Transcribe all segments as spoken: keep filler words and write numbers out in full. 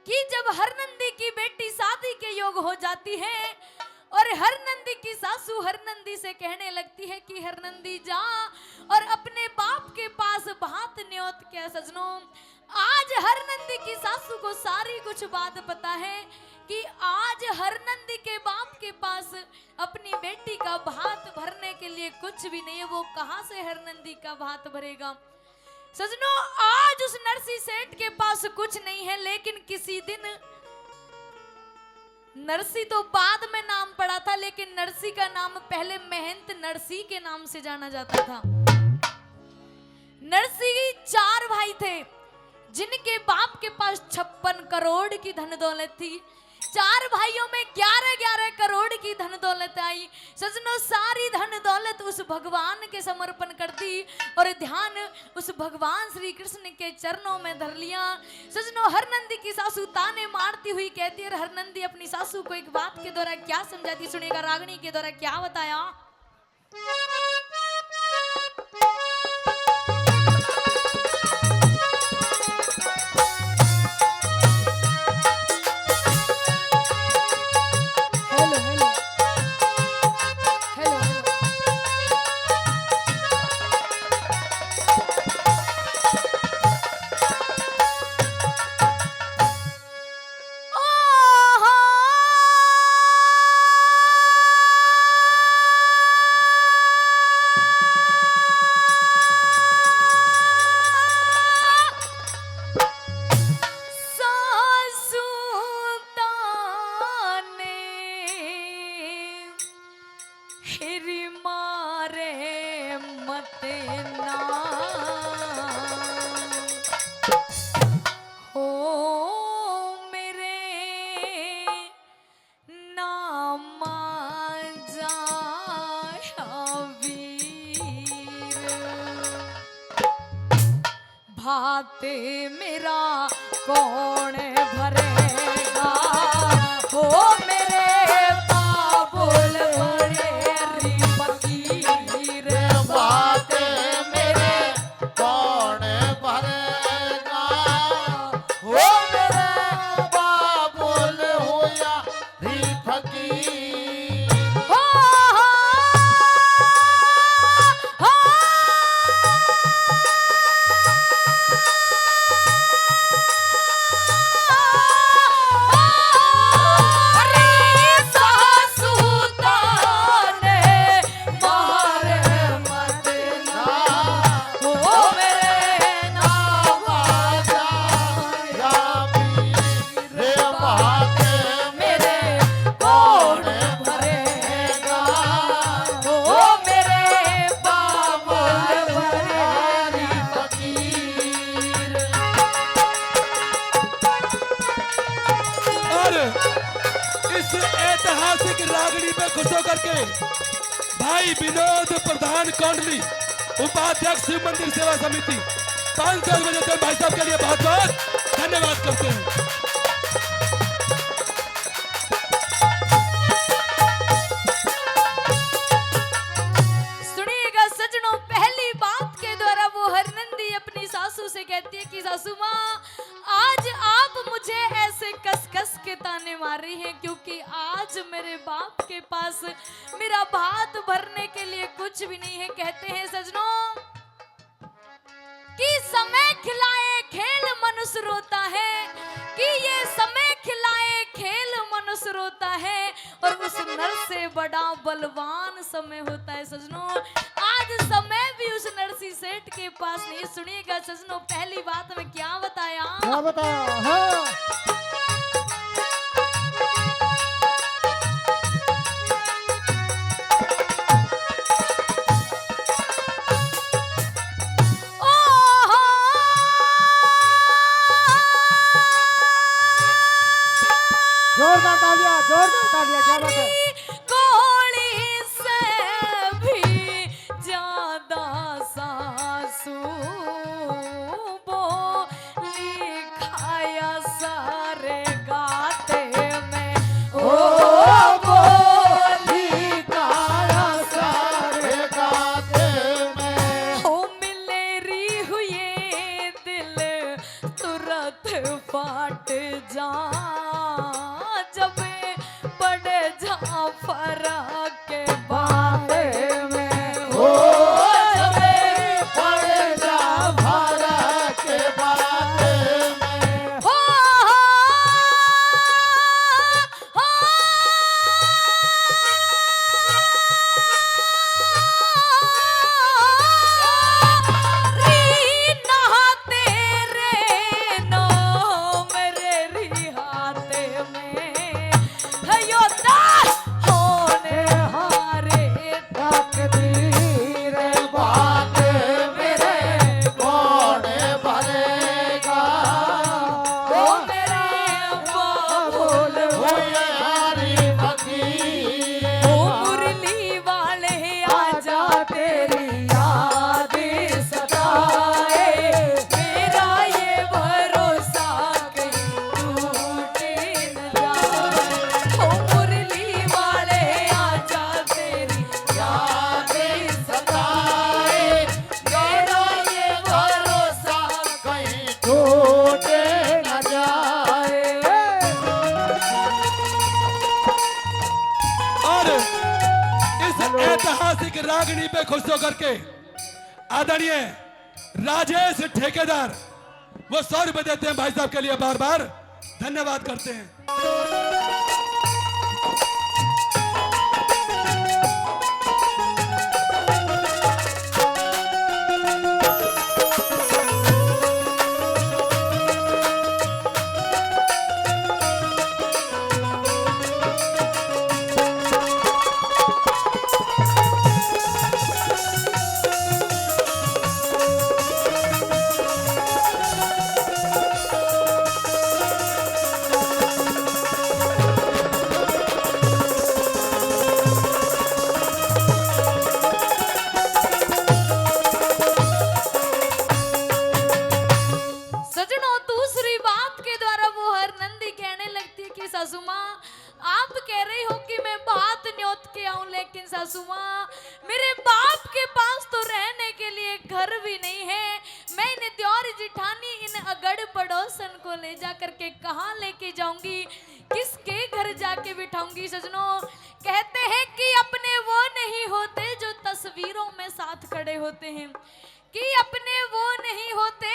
कि जब हरनंदी की बेटी शादी के योग हो जाती है और हरनंदी की सासू हरनंदी से कहने लगती है कि हरनंदी, जा और अपने बाप के पास भात न्योत के। सजनों, आज हरनंदी की सासू को सारी कुछ बात पता है कि आज हरनंदी के बाप के पास अपनी बेटी का भात भरने के लिए कुछ भी नहीं है। वो कहां से हरनंदी का भात भरेगा? सजनों, आज उस नरसी सेठ के पास कुछ नहीं है, लेकिन किसी दिन, नरसी तो बाद में नाम पड़ा था, लेकिन नरसी का नाम पहले महंत नरसी के नाम से जाना जाता था। नरसी चार भाई थे, जिनके बाप के पास छप्पन करोड़ की धन दौलत थी। चार भाइयों में ग्यारह ग्यारह करोड़ की धन दौलत आई। सजनों, सारी धन दौलत उस भगवान के समर्पण कर दी और ध्यान उस भगवान श्री कृष्ण के चरणों में धर लिया। सजनों, हरनंदी की सासू ताने मारती हुई कहती है, और हरनंदी अपनी सासू को एक बात के द्वारा क्या समझाती, सुनिएगा, रागनी के द्वारा क्या बताया। Hello, hello. Hello, hello. हिरी मारे मत ना हो मेरे नामा जाया वीर। भात मेरा कौन भरेगा? हो मेरे बाबुल बड़े री फकीर। भात मेरे कौन भरेगा? हो मेरे बाबुल हुआ री फकीर। हो, हो, हो। अरे सासू ताने मार मत ना, ओ मेरे नावा जाया रे बात मेरे कौन भरेगा? ओ मेरे बाबा भंडारी फकीर। और इस ऐतिहासिक रागनी पे खुश होकर के भाई विनोद प्रधान कोंडली, उपाध्यक्ष शिव मंदिर सेवा समिति, पाँच सौ रुपए देते हैं भाई साहब के लिए। बहुत बहुत धन्यवाद करते हैं। सुनिएगा सजनों, पहली बात के द्वारा वो हरनंदी अपनी सासू से कहती है कि सासू माँ, आज आप मुझे ऐसे कस कस के ताने मार रही हैं, क्योंकि आज मेरे बाप के पास मेरा भात भरने के लिए कुछ भी नहीं है। कहते हैं सजनों कि समय खिलाए खेल मनुष्य रोता है, कि ये समय खिलाए खेल मनुष्य रोता है, और उस नर से बड़ा बलवान समय होता है। सजनों, आज समय भी उस नरसी सेठ के पास नहीं। सुनिएगा सजनों, पहली बात में क्या बताया? क्या बताया? हाँ। ओहो। जोरदार तालियां, जोरदार तालियां, क्या बात है। कोड़ी से भी ज्यादा सासू बोली खाया सारे गाते में। ओ बोली खाया सारे गाते में। ओ मिलेरी हुए दिल तुरत फाट जा जब पड़ जा फरक के बारे में हो, जब पड़ जा फरक के बारे में हो, हो, हो। री ना तेरे नो मेरे री हाथ में है यो दास होने हारे। तकदीर बात मेरे कौन भरेगा? ओ मेरे बाबुल हो यारी फकीर। ओ मुरली वाले आजा तेरी याद सताए, मेरा ये भरोसा कहीं टूटे न जाए। ओ मुरली वाले आजा तेरी याद सताए, मेरा ये भरोसा कहीं टूटे न जाए। और इस ऐतिहासिक रागनी पे खुश होकर के आदरणीय राजेश ठेकेदार वो सौ रुपए देते हैं भाई साहब के लिए, बार बार धन्यवाद करते हैं। सजनों, दूसरी बात के द्वारा वो हर नंदी कहने लगती है कि सासू माँ, आप कह रही हो कि मैं बात न्योत के आऊं, लेकिन सासू माँ, मेरे बाप के पास तो रहने के लिए घर भी नहीं है। मैं इन द्योर जिठानी, इन अगड़ पड़ोसन को ले जा करके कहाँ लेके जाऊंगी, किसके घर जाके बिठाऊंगी? सजनों, कहते हैं कि अपने वो नहीं होते जो तस्वीरों में साथ खड़े होते हैं, कि अपने वो नहीं होते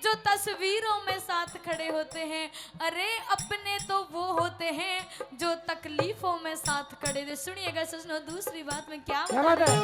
जो तस्वीरों में साथ खड़े होते हैं। अरे, अपने तो वो होते हैं जो तकलीफों में साथ खड़े थे। सुनिएगा सजनों, दूसरी बात में क्या क्या बात है?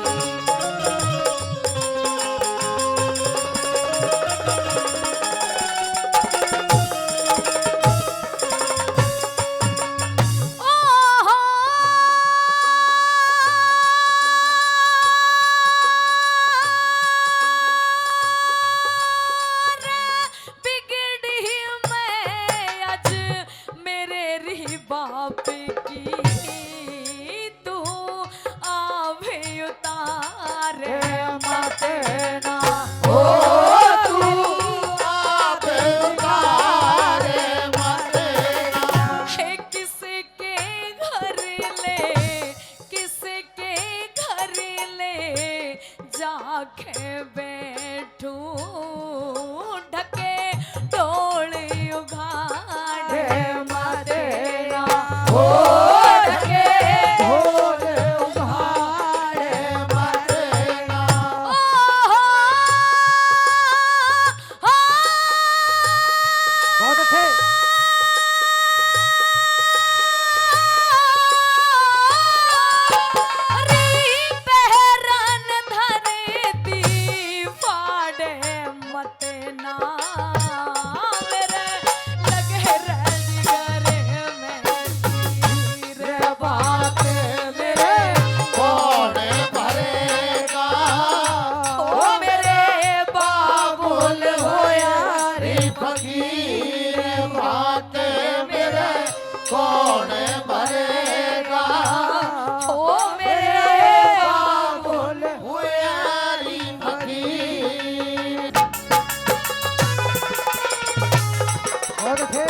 बिगड़ी मैं आज मेरे री बाप की, तू आवे उतारे मत ना। ओ तू आवे उतारे मत ना। हे किसके घर ले, किसके घर ले जाके बैठूं, ढके ढोल उघाड़े मत ना। ओ ढके ढोल उघाड़े मत ना। ओ हो, हो। बहुत अच्छे। री पहरन धरती फाड़े मत ना, मेरे लगे रह जिगर में। रे बात मेरे कौन भरेगा? ओ मेरे बाबुल होया रे फकीर, बात मेरे कौन भरेगा? ओ मेरे बाबुल होया रे फकीर। और थे।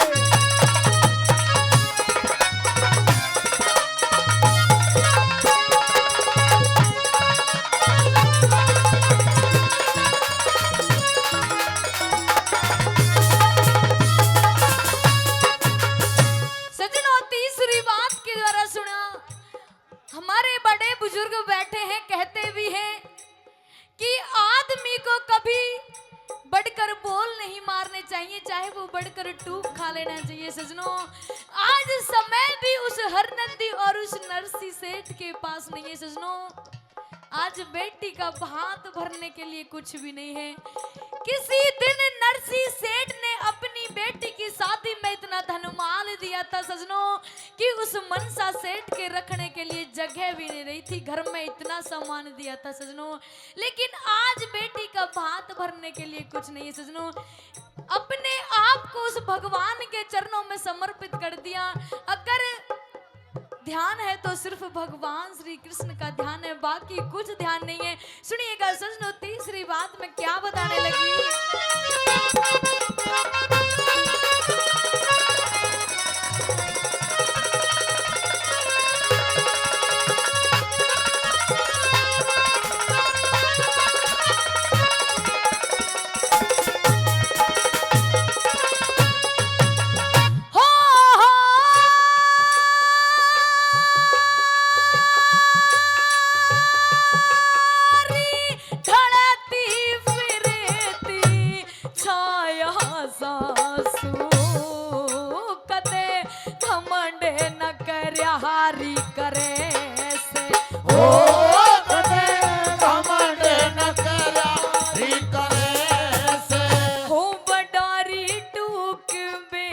बढ़कर टूक खा लेना चाहिए सजनों। आज समय भी उस हरनंदी और उस नरसी सेठ के पास नहीं है सजनों। आज बेटी का भात भरने के लिए कुछ भी नहीं है। किसी दिन नरसी सेठ ने अपनी बेटी की शादी में इतना धनमाल दिया था सजनों, कि उस मनसा सेठ के रखने के लिए जगह भी नहीं रही थी। घर में इतना सामान दिया था सजनों, लेकिन आज बेटी का भात भरने के लिए कुछ नहीं है सजनों। अपने आप को उस भगवान के चरणों में समर्पित कर दिया। अगर ध्यान है तो सिर्फ भगवान श्री कृष्ण का ध्यान है, बाकी कुछ ध्यान नहीं है। सुनिएगा सजनों, तीसरी बात मैं क्या बताने लगी। ढलती फिरती छाया सासू, कदे घमंड न करया हारी करे से। ओ, कदे घमंड न करया हारी करे से। हो बडारी टूक बे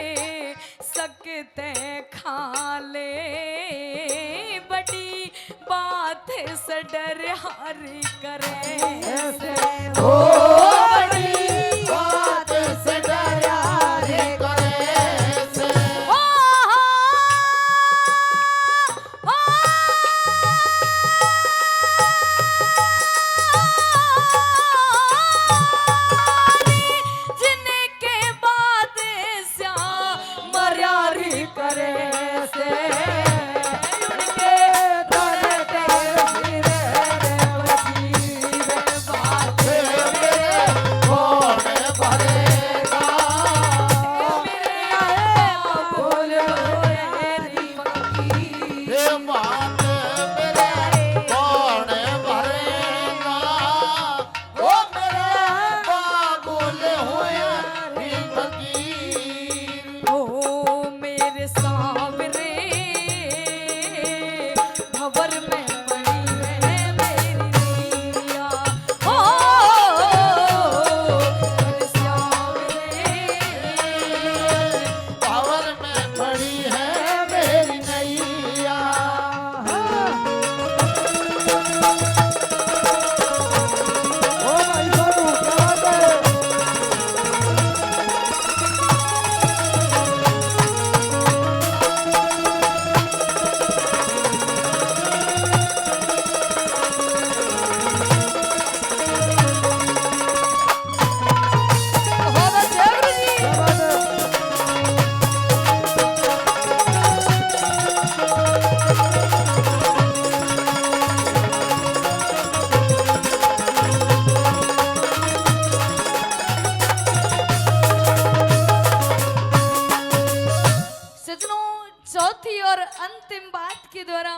सकते खा ले, बड़ी बात से डर हारी करे से। ओ बड़ी बात से डर हारी करे से। ओ, ओ, जिनके बाद मर्यारी करे से उनके दर ते फिरे रे वजीर। बात मेरे कौन भरेगा? मेरे आए बोल रे फकीर। ये बात मेरे कौन भरेगा? ओ मेरे बाबुल होया नी फकीर। ओ मेरे सांवरे, भंवर में पड़ी है मेरी नैया। ओ मेरे सांवरे, भंवर में पड़ी है मेरी नैया। ओ भाई साहब, क्या बात है? सजनों, चौथी और अंतिम बात के द्वारा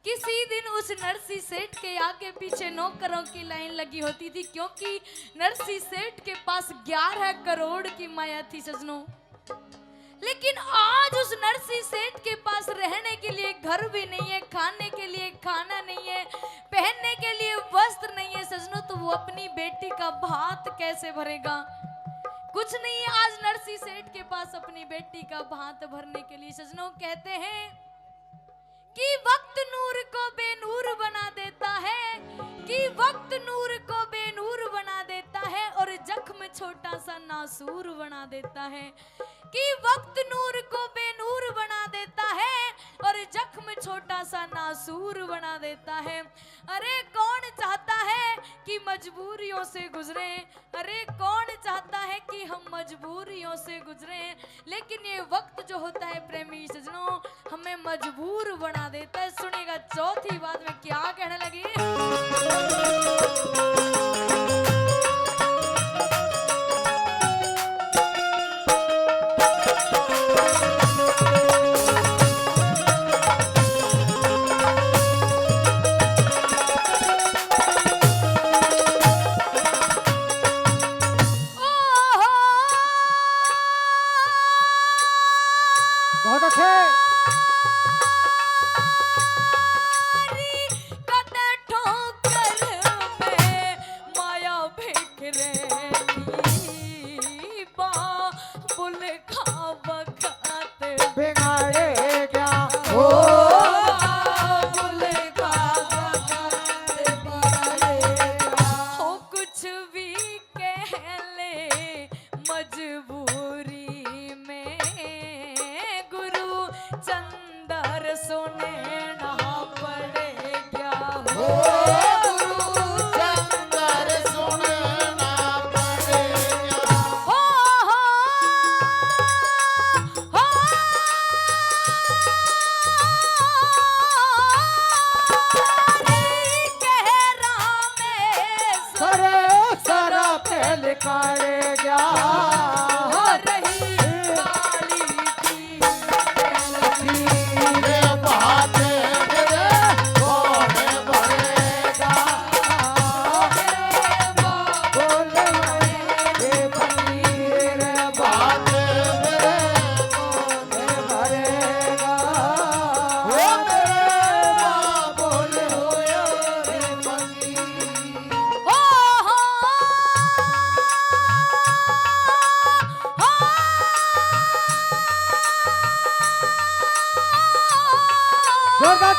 किसी दिन उस नरसी सेठ के आगे पीछे नौकरों की लाइन लगी होती थी, क्योंकि नरसी सेठ के पास ग्यारह करोड़ की माया थी सजनों। लेकिन आज उस नरसी सेठ के पास रहने के लिए घर भी नहीं है, खाने के लिए खाना नहीं है, पहनने के लिए वस्त्र नहीं है सजनों, तो वो अपनी बेटी का भात कैसे भरेगा? कुछ नहीं है आज नरसी सेठ के पास अपनी बेटी का भात भरने के लिए सजनों। कहते हैं कि वक्त नूर को बेनूर बना देता है, कि वक्त नूर को बेनूर बना देता है और जख्म छोटा सा नासूर बना देता है, कि वक्त नूर को बेनूर बना देता है और जख्म छोटा सा नासूर बना देता है। अरे कौन चाहता है कि मजबूरियों से गुजरे, अरे कौन चाहता है कि हम मजबूरियों से गुजरें, लेकिन ये वक्त जो होता है प्रेमी सजनों, हमें मजबूर बना देता है। सुनिएगा चौथी बात मैं क्या कहने लगी। बहुत अच्छे। कद ठोकर में माया बिखरे की बाबुल का वक्त बिगाड़े क्या हो? बाबुल का वक्त बिगाड़े क्या? हो कुछ भी कह ले मजबूरी में गुरु चंदर सुनना पड़े क्या हो? गुरु चंदर सुनना पड़े क्या? हो, हो, हो। अरे कह रामेश्वर अरे सारा पहल काले गया। हो रही काली की रे बात मेरे कौन भरेगा? बोल मेरे फकीर, बात मेरे भरेगा। ओ मेरे माँ बोल होया रे फकीर। हो, हो, हो। जोरदार